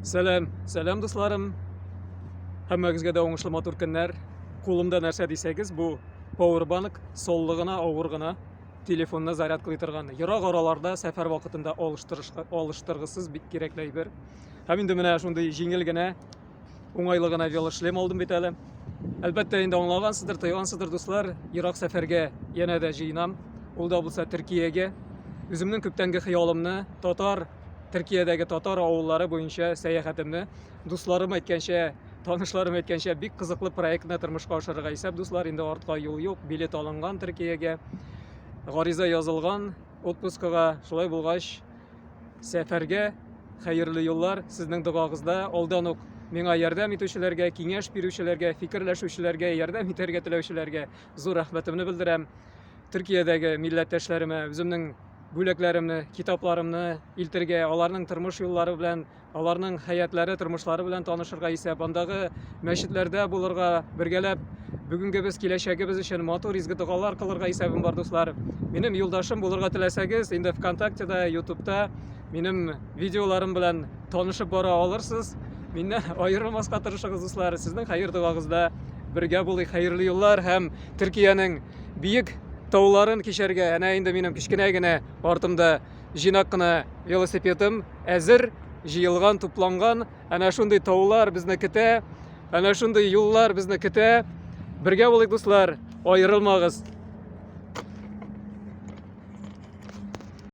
Сәлам, сәлам дусларым. Һәммәгезгә дә уңышлы матур көннәр. Кулымда нәрсә дисәгез, бу powerbank соллы гына, авыр гына телефонны зарядкалый торган. Ерак араларда сәфәр вакытында алыштыргысыз бик кирәкле әйбер. Һәм инде менә шундый җиңел генә, уңайлы гына велошлем алдым бит әле. Әлбәттә, инде аңлагансыздыр, тойгансыздыр, дуслар, ерак сәфәргә янә дә җыенам. Ул да булса Төркиягә. Үземнең күптәнге хыялымны, татар, Төркиядәге татар авыллары буенча сәяхәтемне, дусларым әйткәнчә, танышларым әйткәнчә, бик кызыклы проектны тормышка ашырырга исәп, дуслар. Инде артка юл юк, билет алынган Төркиягә, гариза язылган отпускага. Шулай булгач, сәфәргә хәерле юллар, сезнең догагызда. Алдан ук миңа ярдәм итүчеләргә, киңәш бирүчеләргә, фикерләшүчеләргә, ярдәм итәргә теләүчеләргә зур рәхмәтемне белдерәм. Төркиядәге милләттәшләремә үземнең бүләкләремне, китапларымны илтергә, аларның тормыш юллары белән, аларның хәятләре, тормышлары белән танышырга исәп, андагы мәчетләрдә булырга, бергәләп бүгенгебез, киләчәгебез өчен матур изге догалар кылырга исәбем бар, дуслар. Минем юлдашым булырга теләсәгез, инде ВКонтактеда, Ютубта минем видеоларым белән танышып бара алырсыз. Миннән аерылмаска тырышыгыз, дуслар. Сезнең хәер догагызда бергә булыйк, хәерле юллар һәм Төркиянең биек тауларын кичәргә. Әнә инде минем кечкенә генә артымда җыйнак кына велосипедым әзер, җыелган, тупланган. Әнә шундый таулар безне көтә. Әнә шундый юллар безне көтә. Бергә булыйк, дуслар, аерылмагыз.